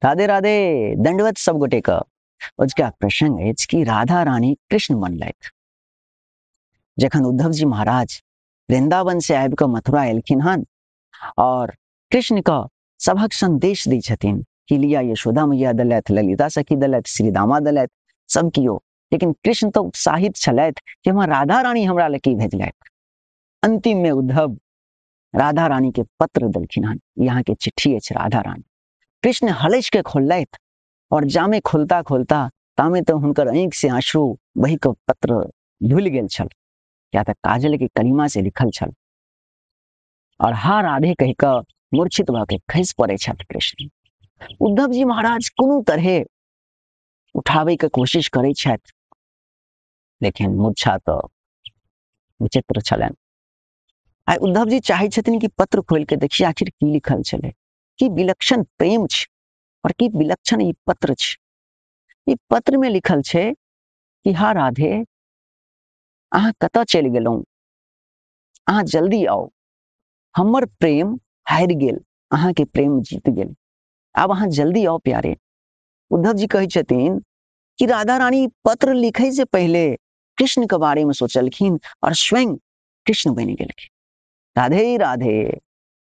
राधे राधे, दंडवत सब गोटे के। अजुका प्रसंग अछि कि राधा रानी कृष्ण बनलथि। जखन उद्धव जी महाराज वृंदावन से आबि कऽ मथुरा एलखिन हन और कृष्ण के सभक संदेश दै छथिन कि लिया यशोदा मैया दलथि, ललिता सखी दलथि, श्रीदामा दलथि, सब कियो। लेकिन कृष्ण तो उत्साहित छलथि कि हमरा राधा रानी हमरा लए की भेजलथि। अंतिम में उद्धव राधा रानी के पत्र दलखिन हन, यहाँ के चिट्ठी अछि राधा रानी। कृष्ण हलच के खोललथि और जामे खोलता खोलता तामे तो हुनकर आँखि से आंसू बही के पत्र धुलि गेल छल, या तऽ काजल के कलिमा से लिखल छल। और हा राधे कहि कऽ मूर्छित भऽ के खसि पड़ै छथि कृष्ण। उद्धव जी महाराज कोनो तरहे उठाबै के कोशिश करै छथि, लेकिन मूर्छा तऽ विचित्र छलनि। आइ उद्धव जी चाहै छथिन कि पत्र खोलि के देखिए आखिर की लिखल छलै, की विलक्षण प्रेम छै और की विलक्षण ई पत्र छै। ई पत्र में लिखल छै कि हा राधे, अहाँ कतऽ चलि गेलहुँ, अहाँ जल्दी आउ, हमर प्रेम हारि गेल, अहाँके प्रेम जीत गेल, आब अहाँ जल्दी आउ प्यारे। उद्धव जी कहै छथिन कि राधा रानी पत्र लिखै से पहले कृष्ण के बारे में सोचलखिन और स्वयं कृष्ण बनि गेलखिन। राधे राधे।